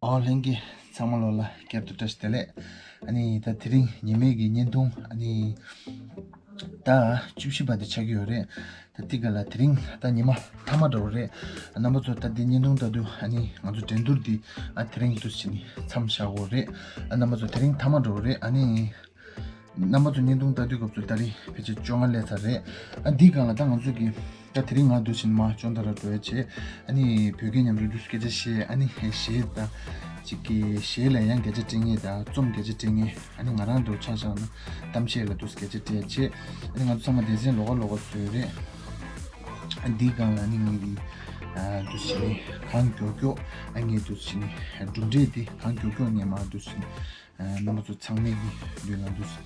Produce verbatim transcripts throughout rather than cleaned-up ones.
ཨོ་ལྷན་རྒྱས་ཚང་མ་ལོ་ལ་བསྐྱར་དུ་བཀྲ་ཤིས་བདེ་ལེགས། ཨ་ནི་ད་དེ་རིང་ཉི་མའི་གི་བརྙན་ཐུང་ཨ་ནི་ད་བཅུ་བཞི་པ་དེ་ཆགས་ཀྱི་ཡོད་རེད། ད་ཏི་ག་ལ་དེ་རིང་ད་ཉི་མ་མཐའ་མ་འདྲ་བོ་རེད། རྣམ་པ་ཚོ་ད་འདི་བརྙན་ཐུང་ལྟ་དུས་ཨ་ནི་ང་ཚོ་འགྲན་བསྡུར་འདི་ཨ་དེ་རིང་འདུག་སེ་བྱས་ནས་མཚམས་བཞག་དགོས་རེད། རྣམ་པ་ཚོ་དེ་རིང་མཐའ་མ་འདྲ་བོ་རེད། ཨ་ནི་རྣམ་པ་ཚོ་བརྙན་ཐུང་ལྟ་དུས་སྐབས་སུ་ད་རེས་ཕལ་ཆེར་བཅོ་ལྔ་སླེབས་ཚར་རེད། ཨ་འདིའི་སྒང་ལ་ད་ང་ཚོ་གི་ད་དེ་རིང་ང་འདུག་སེ་བྱས་ནས་མར་ཅོན་ཏ་ར་འགྲོ་ཡ་བྱས། ཨ་ནི་བོད་སྐད་མཉམ་དུ་འདུག་སེ་སྐད་ཆ་བཤད། ཨ་ནི་གཞས་དང་ཅིག་གི་གཞས་ལ་ཡང་སྐད་ཆ་དྲི་མཁན་དང་རྩོམ་སྐད་ཆ་དྲི་མཁན། ཨ་ནི་ང་རང་འདྲ་བོ་ཆ་བཞག་ན་གཏམ་བཤད་ལ་འདུག་སེ་སྐད་ཆ་དྲི་ཡ་བྱས། ཨ་ནི་ང་ཚོ་ཚང་མ་སྡེ་ཚན་ལོགས་ཀ་ལོགས་ཀ་བཟོས་རེད། ཨ་འདིའི་སྒང་ལ་ཨ་ནི་ངེད་ཀྱི་ཨ་འདུག་སེ་བྱས་ནས་གང་མགྱོགས་མགྱོགས་ཨ་ངས་འདུག་སེ་བྱས་ནས་གྲུབ་འབྲས་དེ་གང་མགྱོགས་མགྱོགས་ངས་མར་འདུག་སེ་བྱས་ནས་ཨ་རྣམ་པ་ཚོ་ཚང་མའི་གི་མདུན་ལ་འདུག་སེ་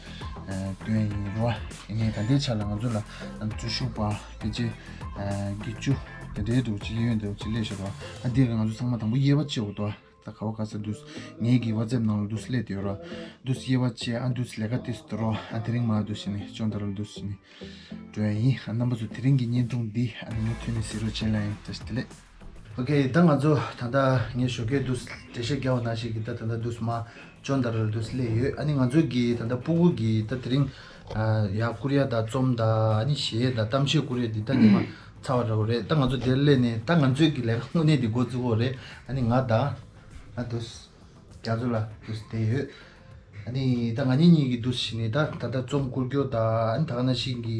ཨ་སྟོན་ཡིན་རོ། ཡིན་ནའི་ད་ལྟའི་ཆ་ལ་ང་ཚོ་ལ་ཨ་འཛུལ་ཞུགས་པ་ཕལ་ཆེར་ཨ་བརྒྱད་ཅུ་དེ་འདྲའི་འདྲ་བོ་ཅིག་ཡོད་འདྲ་བོ་ཅིག་སླེབས་ཤག་རོ། ཨ་འདི་ག་ང་ཚོ་ཚང་མ་དང་པོ་དབྱེ་བ་ཕྱེ་འོ་དོ། ད་ག་བ་ག་ས་འདུག་སེ་ངེད་ཀྱི་ཝ་ཙེབ་ནང་ལ་འདུག་སེ་སླེབས་ཡོད་རོ། འདུག་སེ་དབྱེ་བ་ཕྱེ། ཨ་འདུག་སེ་ལས་ཀ་ཏིས་དུ་རོ། ཨ་དེ་རིང་མར་འདུག་སེ་བྱས་ནས་ཅོན་ཏ་ར་ལ་འདུག་སེ་བྱས་ནས་འགྲོ་ཡ་ཡིན། ཨ་རྣམ་པ་ཚོ་དེ་རིང་གི་བརྙན་ཐུང་འདི་ཨ་ནི་མུ་མཐུད་ནས་གཟིགས་རོགས་བྱེད་ལ་ཡིན། བཀྲ་ཤིས་བདེ་ལེགས། ཨོ་ཁེ། ད་ང་ཚོ་ད་ལྟ་ངས་ཞོགས་ཀས་འདུག་སེ་འགྲེལ་བཤད་རྒྱག་པ་ནང་བཞིན་གྱི་ད་ད་ལྟ་འདུག་སེ་མར་ཅོན་ཏ་ར་ལ་འདུག་སེ་སླེབས་ཡོད། ཨ་ནི་ང་ཚོ་གི་ད་ལྟ་སྤུ་གུ་གི་ད་དེ་རིང་ཨ་ཡར་བསྐུར་ཡ་དང་རྩོམ་དང་ཨ་ནི་གཞས་དང་གཏམ་བཤད་བསྐུར་ཡ་འདི་ད་ཉི་མ་ཚར་བ་འདྲ་བོ་རེད། ད་ང་ཚོ་དེར་སླེབས་ནས་ད་ང་ཚོའི་གི་ལས་ཀ་དངོས་གནས་འདི་འགོ་བཙུགས་དགོས་རེད། ཨ་ནི་ང་དང་ཨ་འདུག་སེ་རྒྱ་མཚོ་ལགས་འདུག་སེ་བསྡད་ཡོད། ཨ་ནི་ད་ང་གཉིས་གཉིས་ཀྱིས་འདུག་སེ་བྱས་ནས་ད་ད་ལྟ་རྩོམ་བསྐུར་རྒྱུ་དང་། ཨ་ནི་ད་ག་ནང་བཞིན་གྱི་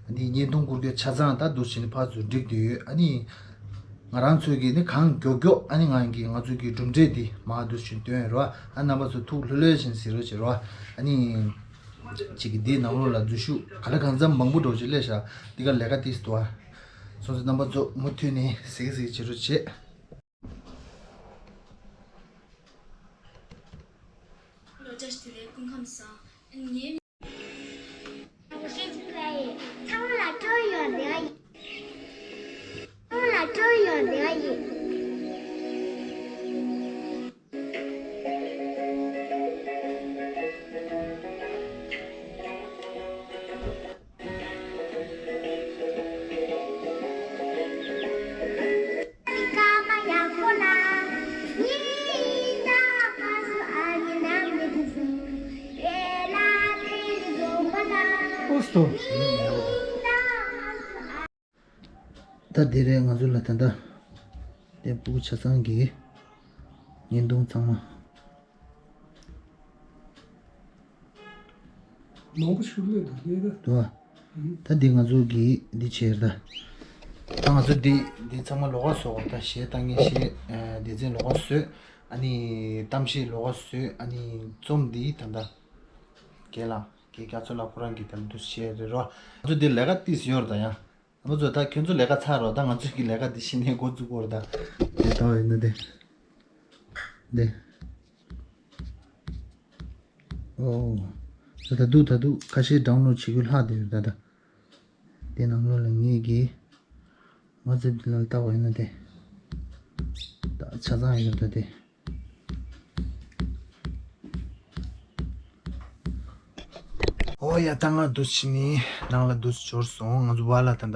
ཨ་ནི་བརྙན་ཐུང་བསྐུར་རྒྱུ་ཆ་ཚང་ད་འདུག་སེ་བྱས་ནས་ཕར་ཚུར་བསྒྲིགས་བསྡད་ཡོད། ཨ་ནི་ང་རང་ཚོས་ཀྱིས་ནི་གང་མགྱོགས་མགྱོགས་ཨ་ནི་ང་གི་ང་ཚོའི་གི་གྲུབ་འབྲས་འདི་མར་འདུག་སེ་བྱས་ནས་སྟོན་རོགས། ཨ་རྣམ་པ་ཚོ་ཐུགས་ལྷོད་ལྷོད་བྱས་ནས་གཟིགས་རོགས་བྱེད་རོགས། ཨ་ནི་གཅིག་གི་འདིའི་ནང་ལོགས་ལ་འཛུལ་ཞུགས་ག་ལ་གང་འཚམ་མང་པོ་འདྲ་བོ་ཅིག་སླེབས་ཤག་འདི་ག་ལས་ཀ་ཏིས་དུ་བ་སོང་ཙང་རྣམ་པ་ཚོ་མུ་མཐུད་ནས་གཟིགས་གཟིགས་བྱེད་རོགས་བྱེད། ལོ་བཀྲ་ཤིས་བདེ་ལེགས། སྐུ་ཁམས་བཟང་། ངའི་ཚང་མ་ལ་སྤྲོ་ཡོང་ལེ། ཚང་མ་ལ་སྤྲོ་ཡོང་ལེ་ཡིན། ད་འདི་རེད་ང་ཚོ་ལ་ད་ལྟ་དེ་སྤུ་གུ་ཆ་ཚང་གི་བརྙན་ཐུང་ཚང་མ། མང་པོ་ཞིག་སླེབས་འདུག་ལེ་ད། འདུག་ཨ། ད་འདི་ང་ཚོ་གི་འདི་བྱས་རེད་ད། ད་ང་ཚོ་འདི་འདི་ཚང་མ་ལོགས་ཀ་བཟོ་དགོས། ད་གཞས་བཏང་མཁན་གཞས་ཨ་སྡེ་ཚན་ལོགས་ཀ་བཟོས། ཨ་ནི་གཏམ་གཞས་ལོགས་ཀ་བཟོས། ཨ་ནི་རྩོམ་འདི་ད་ལྟ་རྒན་ལགས་རྒན་རྒྱ་མཚོ་ལགས་ཁོ་རང་གིས་ད་ལྟ་འདུག་སེ་བྱས་རེད་རོ། ང་ཚོ་འདི་ལས་ཀ་ཏིས་ཡོད་རེད་ད་ཡ། ང་ཚོ་ད་ཁྱོད་ཚོ་ལས་ཀ་ཚར་རོ། ད་ང་ཚོ་གི་ལས་ཀ་འདི་གཞི་ནས་འགོ་བཙུགས་དགོས་རེད་ད། དེ་ལྟ་བ་ཡིན་ན་དེ། དེ། ཨོ། ད་ད་དུང་ད་དུང་ཁ་ཤས་ཌའུན་ལོཌ་བྱེད་རྒྱུ་ལྷག་བསྡད་ཡོད་ད་ད། དེ་ནང་ལོགས་ལ་ངེད་ཀྱིས་ཝ་ཙེབ་དེ་ལ་ལྟ་བ་ཡིན་ན་དེ། ད་ཆ་ཚང་ཡོད་ད་དེ། ཨོ་ཡ། ད་ང་འདུག་སེ་བྱས་ནས་ནང་ལ་འདུག་སེ་འབྱོར་སོང་། ང་ཚོ་བ་ལ་ད་ལྟ་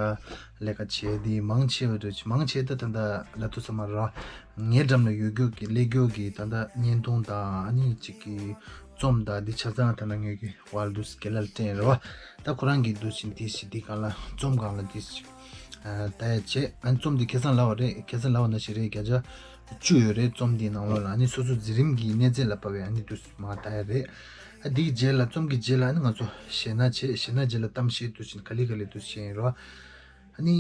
ལས་ཀ་བྱས་ཏེ་མང་ཆེ་བ་འདུག་སེ་མང་ཆེ་ད་ད་ལྟ་ལ་ཐུག་ས་མ་ར། ངའི་འགྲམ་ལ་ཡོད་རྒྱུ་གི་སླེབས་རྒྱུ་གི་ད་ལྟ་བརྙན་ཐུང་དང་ཨ་ནི་གཅིག་གི་རྩོམ་དང་འདི་ཆ་ཚང་ད་ལྟ་ངེད་ཀྱི་བ་ལ་འདུག་སེ་རྒན་ལགས་ལ་སྤྲད་རོ། ད་ཁོ་རང་གིས་འདུག་སེ་དེ་སི་ཌི་སྒང་ལ་རྩོམ་སྒང་ལ་དེ་སི་ཨ་ལྟ་ཡ་བྱས། ཨ་ནི་རྩོམ་འདི་ཁ་སང་ལབ་པ་རེད། ཁ་སང་ལབ་པ་ནང་བཞིན་རེད། བརྒྱ་ཆ་བཅུ་ཡོད་རེད། རྩོམ་འདིའི་ནང་ལོགས་ལ་ཨ་ནི་སོ་སོ་འཛིན་རིམ་གྱི་གནས་ཚད་ལ་བབས་པའི་ཨ་ནི་འདུག་སེ་མར་ལྟ་ཡ་རེད། ཨ་འདིའི་རྗེས་ལ་རྩོམ་གྱི་རྗེས་ལ་ཨ་ནི་ང་ཚོ་གཞས་སྣ་བྱས། གཞས་སྣ་རྗེས་ལ་གཏམ་བཤད་འདུག་སེ་ག་ལེ་ག་ལེ་འདུག་སེ་བྱས་ཡིན་རོ། ཨ་ནི་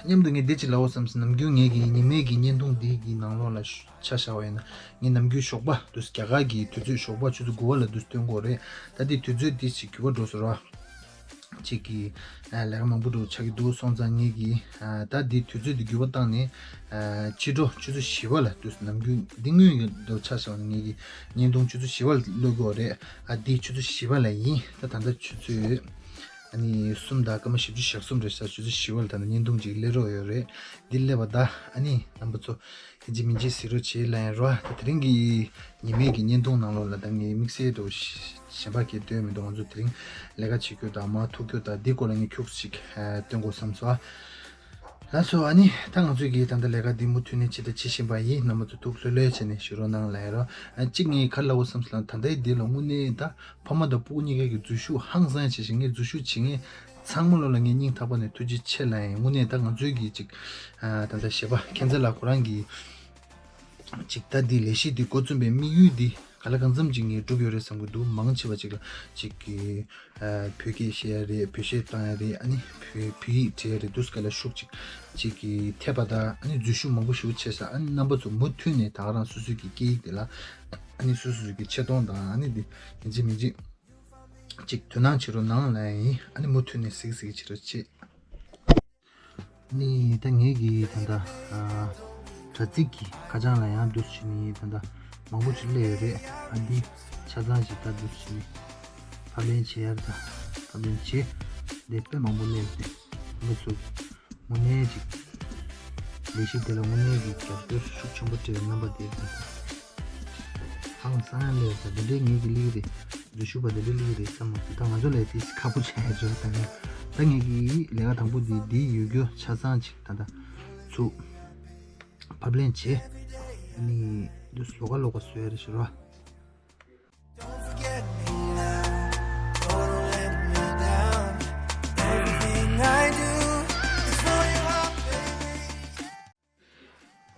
མཉམ་དུ་ངས་འདི་ཅིག་ལབ་དགོས་བསམ་སོང་། ནམ་རྒྱུན་ངེད་ཀྱི་ཉི་མའི་གི་བརྙན་ཐུང་འདི་གི་ནང་ལོགས་ལ་ཆ་བཞག་པ་ཡིན་ན་ངས་ནམ་རྒྱུན་ཞོགས་པ་འདུག་སེ་རྒྱ་གར་གྱི་དུས་ཚོད་ཞོགས་པ་ཆུ་ཚོད་དགུ་པ་ལ་འདུག་སེ་སྟོན་གྱི་ཡོད་རེད། ད་འདི་དུས་ཚོད་འདི་ཅིག་འགྱུར་བ་འགྲོ་སོང་རོ། ཅིག་གི་ཨ་ལས་ཀ་མང་པོ་འགྲོ་ཆགས་ཀྱི་འདུག་སོང་ཙང་ངེད་ཀྱིས་ཨ་ད་འདི་དུས་ཚོད་འདི་འགྱུར་བ་བཏང་ནས་ཨ་ཕྱི་དྲོ་ཆུ་ཚོད་བཞི་པ་ལ་འདུག་སེ། ནམ་རྒྱུན་འདི་སྔོན་གྱི་འདུག་ཆ་བཞག་ན་ངེད་ཀྱི་བརྙན་ཐུང་ཆུ་ཚོད་བཞི་པ་ལ་སླེབས་ཀྱི་ཡོད་རེད། ཨ་འདི་ཆུ་ཚོད་བཞི་པ་ལ་ཡིན། ད་ད་ལྟ་ཆུ་ཚོད་ཨ་ནི་གསུམ་དང་སྐར་མ་བཞི་བཅུ་ཞེ་གསུམ་རེད་ཤག་ཆུ་ཚོད་བཞི་པ་ལ་ད་ལྟ་བརྙན་ཐུང་ཅིག་སླེབས་རོགས་ཡོད་རེད། འདི་སླེབས་པ་ད་ཨ་ནི་རྣམ་པ་ཚོ་ཡིན་གཅིག་མིན་གཅིག་གཟིགས་རོགས་བྱེད་ལབ་ཡིན་རོ། ད་དེ་རིང་གི་ཉི་མའི་གི་བརྙན་ཐུང་ནང་ལོགས་ལ་ད་ངས་དམིགས་བསལ་དུ་གཞན་པ་གའི་སྟོན་མི་འདུག་ང་ཚོ་དེ་རིང་ལས་ཀ་བྱེད་རྒྱུ་དང་མར་ཐུག་རྒྱུ་དང་འདི་སྐོར་ལ་ངས་ཁྱུག་ཅིག་ཨ་སྟོན་དགོས་བསམ་སོང་། ལགས་སོ། ཨ་ནི་ད་ང་ཚོས་ཀྱིས་ད་ལྟ་ལས་ཀ་འདི་མུ་མཐུད་ནས་ཇི་ལྟར་བྱེད་བཞིན་པ་ཡིན། རྣམ་པ་ཚོ་ཐུགས་ལྷོད་ལྷོད་བྱས་ནས་བཞུགས་རོགས་གནང་ལབ་ཡ་རོ། ཨ་གཅིག་ངས་ག་རེ་ལབ་དགོས་བསམ་སོང་ལབ་ན། ད་ལྟའི་འདི་ལ་དངོས་གནས་ད་ཕ་མ་དང་སྤུ་གུ་གཉིས་ཀ་གི་འཛུལ་ཞུགས་ཧང་སང་བྱེད་བཞིན། ངས་འཛུལ་ཞུགས་བྱེད་མཁན་ཚང་མ་ལོ་ལ་ངས་སྙིང་ཐག་པ་ནས་ཐུགས་རྗེ་ཆེ་ལབ་ཡིན། དངོས་གནས་ད་ང་ཚོའི་གི་ཅིག་ཨ་ད་ལྟ་གཞས་པ་ཁྱད་མཚར་ལགས་ཁོ་རང་གི་ཅིག་ད་འདི་ལས་གཞི་འདི་འགོ་རྩོམ་པའི་དམིགས་ཡུལ་འདི་ག་ལ་གང་འཚམ་ཅིག་ངས་འགྲུབ་ཡོད་རེད་བསམ་གྱི་འདུག་མང་ཆེ་བ་ཅིག་ལ་ཅིག་གི་ཨ་བོད་སྐད་བཤད་ཡ་རེད། བོད་གཞས་བཏང་ཡ་རེད། ཨ་ནི་བོད་བོད་ཡིག་བྲིས་ཡ་རེད། འདུག་སེ་ག་ལ་ཤུགས་ཅིག་ཅིག་གི་ཐེབས་པ་དང་། ཨ་ནི་འཛུལ་ཞུགས་མང་པོ་ཞིག་བྱས་ས། ཨ་ནི་རྣམ་པ་ཚོ་མུ་མཐུད་ནས་ད་ག་རང་སོ་སོའི་གི་སྐད་ཡིག་དེ་ལ་ཨ་ནི་སོ་སོ་སོ་གི་ཆེ་མཐོང་དང་། ཨ་ནི་འདི་ཡིན་གཅིག་མིན་གཅིག་ཅིག་དོ་སྣང་བྱེད་རོགས་གནང་ལབ་ཡ་ཡིན། ཨ་ནི་མུ་མཐུད་ནས་གཟིགས་གཟིགས་བྱེད་རོགས་བྱེད། ནི་ད་ངེད་ཀྱི་ད་ལྟ་ཨ་དྲ་ཚིགས་ཀྱི་ཁ་བྱང་ལ་ཡང་འདུག་སེ་བྱས་ནས་ད་ལྟ་མང་པོ་ཅིག་སླེབས་ཡོད་རེད། ཨ་འདི་ཆ་ཚང་ཞིག་ད་འདུག་སེ་བྱས་ནས་ཕབ་ལེན་བྱེད་ཡ་རེད། ད་ཕབ་ལེན་བྱེད། འདི་དཔེ་མང་པོ་སླེབས་ཡོད་རེད། མི་ཚོ་དངོས་གནས་ཅིག་ལས་གཞི་དེ་ལ་དངོས་གནས་ཀྱི་རྒྱབ་སྐྱོར་ཤུགས་ཆེན་པོ་སྤྲད་པའི་རྣམ་པ་དེ་རེད། ཧང་སང་ཡ་སླེབས་ཡོད་རེད། འདི་འདྲའི་ངེད་ཀྱི་སླེབས་ཀྱི་རེད། འཛུལ་ཞུགས་པ་དེ་འདྲ་སླེབས་ཀྱི་རེད་བསམ་མ་སོང་། ད་ང་ཚོ་ལས་དེ་ཁག་པོ་ཆགས་ཡ་ཅིག་ད་ངས་ད་ངེད་ཀྱི་ལས་ཀ་དང་པོ་འདི་འདི་ཡོད་རྒྱུ་ཆ་ཚང་ཅིག་ད་ལྟ་ཚུགས་ཕབ་ལེན་བྱས། ཨ་ནི་འདི་ལོགས་ཀ་ལོགས་ཀ་བཟོ་ཡ་རེད་ཤག་ར།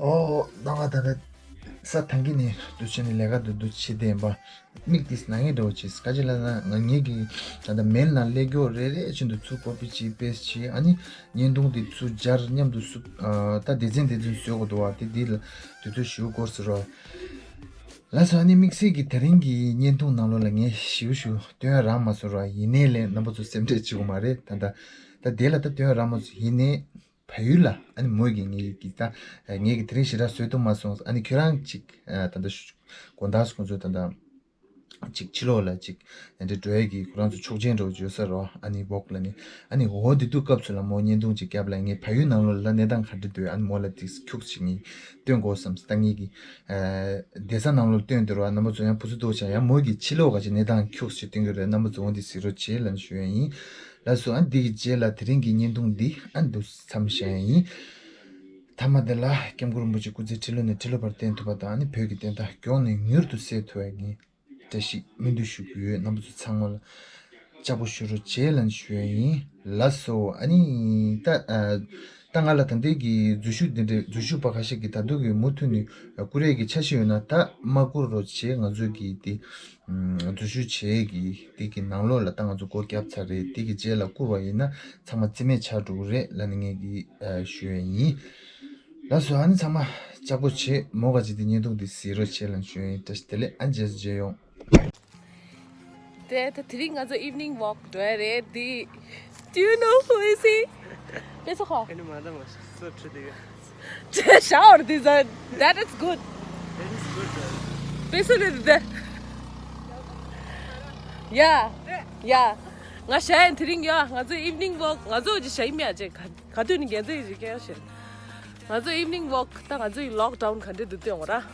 ཨོ། ད་ང་ད་ལྟ་ས་ཐང་གི་ནས་འདུག་སེ་བྱས་ནས་ལས་ཀ་འདུག་འདུག་བྱེད་བསྡད་ཡིན་པ། མིག་དེ་ན་མཁན་འདྲ་བོ་བྱས། ག་ཅི་ལབ་ན་ང་ངེད་ཀྱི་ད་ལྟ་མེལ་ནང་སླེབས་རྒྱུ་རེ་རེ་བཞིན་དུ་ཚུར་ཀོ་པི་བྱས་པེ་སི་བྱས། ཨ་ནི་བརྙན་ཐུང་དེ་ཚུར་སྦྱར། མཉམ་དུ་སུབ་ཨ་ད་སྡེ་ཚན་སྡེ་ཚན་བཟོ་དགོས་འདུག་བ། དེ་དེ་ལ་དུས་ཚོད་ཞེ་པོ་འགོར་ཟེར་རོ། ལགས་སོ། ཨ་ནི་དམིགས་བསལ་གྱི་དེ་རིང་གི་བརྙན་ཐུང་ནང་ལོགས་ལ་ངས་ཞེ་པོ་ཞིག་སྟོན་རག་མ་སོང་ར། ཡིན་ནའི་ལས་རྣམ་པ་ཚོ་སེམས་ཁྲལ་བྱེད་དགོས་མ་རེད། ད་ད་ད་དེ་ལ་ད་སྟོན་རག་མ་སོང་། ཡིན་ནའི་བལ་ཡུལ་ལ་ཨ་ནི་མོས་ཀྱིས་ངེད་ཀྱི་ད་ངེད་ཀྱི་དེ་རིང་ཞེ་དྲག་བཟོ་ཐུབ་མ་སོང་། ཨ་ནི་ཁྱོད་རང་ཅིག་ཨ་ད་ད་དགོང་དག་ཁོང་ཚོ་ད་ད་ཅིག་ཕྱི་ལོགས་ལ་ཅིག་ཨ་འདྲ་འགྲོ་ཡས་ཀྱི་ཁོ་རང་ཚོ་ཆོག་མཆན་འདྲ་བོ་ཅིག་ཡོད་ས་རོ། ཨ་ནི་འོག་ལ་ནི་ཨ་ནི་འོ་དེ་དུས་སྐབས་སུ་ལ་མོ་བརྙན་ཐུང་ཅིག་བརྒྱབ་ལ། ངས་བལ་ཡུལ་ནང་ལོགས་ལ་གནས་སྟངས་ག་འདྲ་འདུག་ཨ་ནི་མོ་ལ་ཅིག་ཁྱུག་ཅིག་ངས་སྟོན་དགོས་བསམ་སོང་། ད་ངེད་ཀྱི་ཨ་བསྡད་ས་ནང་ལོགས་སྟོན་དེ་རོ། རྣམ་པ་ཚོ་ཡང་བུ་ཚོ་འདུག་བྱ་ཡང་མོ་གི་ཕྱི་ལོགས་ག་ཅིག་གནས་སྟངས་ཁྱུག་ཅིག་སྟོན་གྱི་རེད། རྣམ་པ་ཚོ་འོ་འདི་གཟིགས་རོགས་བྱེད་ལབ་ཞུ་ཡ་ཡིན། ལགས་སོ། ཨ་འདི་གི་རྗེས་ལ་དེ་རིང་གི་བརྙན་ཐུང་འདི་ཨ་འདུག་མཚམས་བཞག་ཡ་ཡིན། མཐའ་མ་དེ་ལ་སྐྱབས་མགོན་རིན་པོ་ཆེ་སྐུ་ཚེ་ཁྲི་ལོ་ནས་ཁྲི་ལོ་བར་བརྟན་ཐུབ་པ་དང་། ཨ་ནི་བོད་ཀྱི་བདེན་མཐའ་མགྱོགས་ནས་མྱུར་དུ་གསལ་ཐུབ་པའི་ངས་བཀྲ་ཤིས་སྨོན་འདུན་ཞུ་གི་ཡོད། རྣམ་པ་ཚོ་ཚང་མ་ལ་ལྕགས་པོ་ཞུ་རོགས་བྱེད་ལབ་ཞུ་ཡ་ཡིན། ལགས་སོ། ཨ་ནི་ད་ཨ་ད་ང་ལ་ད་ལྟའི་གི་འཛུལ་ཞུགས་འདི་འདྲའི་འཛུལ་ཞུགས་པ་ཁ་ཤས་ཀྱིས་ད་དུང་གི་མུ་མཐུད་ནས་བསྐུར་ཡས་ཀྱི་འཆར་གཞི་ཡོད་ན་ད་མ་བསྐུར་རོགས་བྱེད། ང་ཚོ་གི་དེ་འཛུལ་ཞུགས་བྱེད་ཡས་ཀྱི་དེ་གི་ནང་ལོགས་ལ་ད་ང་ཚོ་སྒོ་བརྒྱབ་ཚར་རེད། དེ་གི་རྗེས་ལ་བསྐུར་བ་ཡིན་ན་ཚང་མ་རྩིས་མེད་ཆགས་འགྲོ་གི་རེད་ལབ་ནས་ངས་གི་ཨ་ཞུ་ཡས་ཡིན། ལགས་སོ། ཨ་ནི་ཚང་མ་ལྕགས་པོ་བྱེད། མོ་ག་ཅིག་དེ་བརྙན་ཐུང་དེ་གཟིགས་རོགས་བྱེད་ལབ་ཞུ་ཡས་ཡིན། བཀྲ་ཤིས་བདེ་ལེགས། ཨ་རྗེས་སུ་མཇལ་ཡོང་། དེ་ད་དེ་རིང་ང་ཚོ་evening walk འགྲོ་ཡ་རེད། དེ། Do you know who is he? དཔེ་ཚོ་ཁོ། ཨ་ནི་མ་ད་མ་སོ་ཁྲི་དེ་ག་ཞའོ་ཨར་དེ་ཟ། That is good. That is good, though. དཔེ་ཚོ་རེད་དེ། Yeah. Yeah. ང་ཞའོ་ཨར་དེ་རིང་ཡ་ང་ཚོ་evening walk ང་ཚོ་ཅི་ཞའོ་ཨར་མེད་ཅེ་ག་ག་དུས་ནི་རྒྱན་ཚིག་ཅིག་སྐྱེལ་ཞེས། ང་ཚོ་evening walk ད་ང་ཚོ་ཡི་lockdown ག་འདྲ་འདུག་སྟོན་འོ་ར།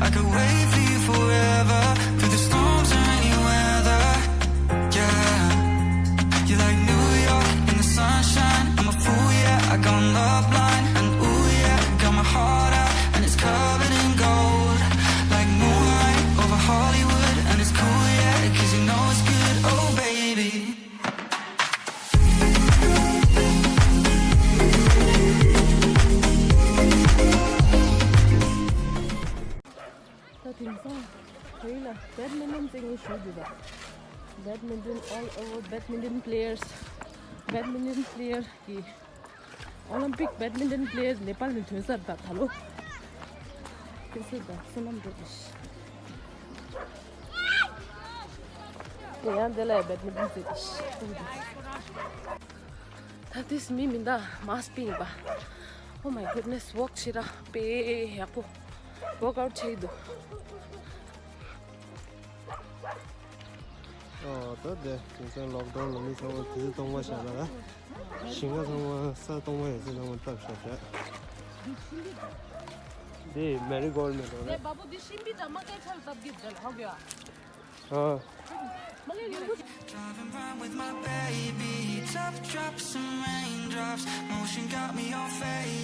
I could wait for you forever through the storms or any weather. Yeah, you're like New York in the sunshine. I'm a fool, yeah, I got love blind. And ooh, yeah, got my heart out, and it's covered in gold. Like moonlight over Hollywood, and it's cool, yeah, 'cause you know it's good, oh baby. ད་དེང་སང་བོད་ལ་badminton རྩེད་མཁན་ཞུ་འདུག་ད། Badminton all over badminton players. Badminton player གི་Olympic badminton players ནེ་པཱལ་ནས་ཐོན་ས་རེད་ད་ད་ལོ། ཁྱེད་ཚོ་ད་བསོད་ནམས་འགྲོ་གི་ཤི། དེ་ཡང་དེ་ལ་badminton རྩེད་ཀྱི་ཤི། ད་དེས་མི་མི་འདའ་mask ཕུད་ཡིན་པ། Oh my goodness, walk བྱེད་ར་དཔེ་ཡག་པོ་workout བྱེད་ཀྱི་འདུག་ཨོ་ད་དེ་དེང་སང་lockdown ལ་མི་ཚང་མ་དུས་ཚོད་སྟོང་པ་བཞག་ན་ར། ཞིང་ཁ་ཚང་མ་ས་སྟོང་པ་ཡོད་ཚད་ཚང་མ་བཏབ་བཞག་བཞག་འདི་marigold མེད་འགྲོ་རེད། ཨ། Driving round with my baby, tough drops and raindrops, motion got me all faded.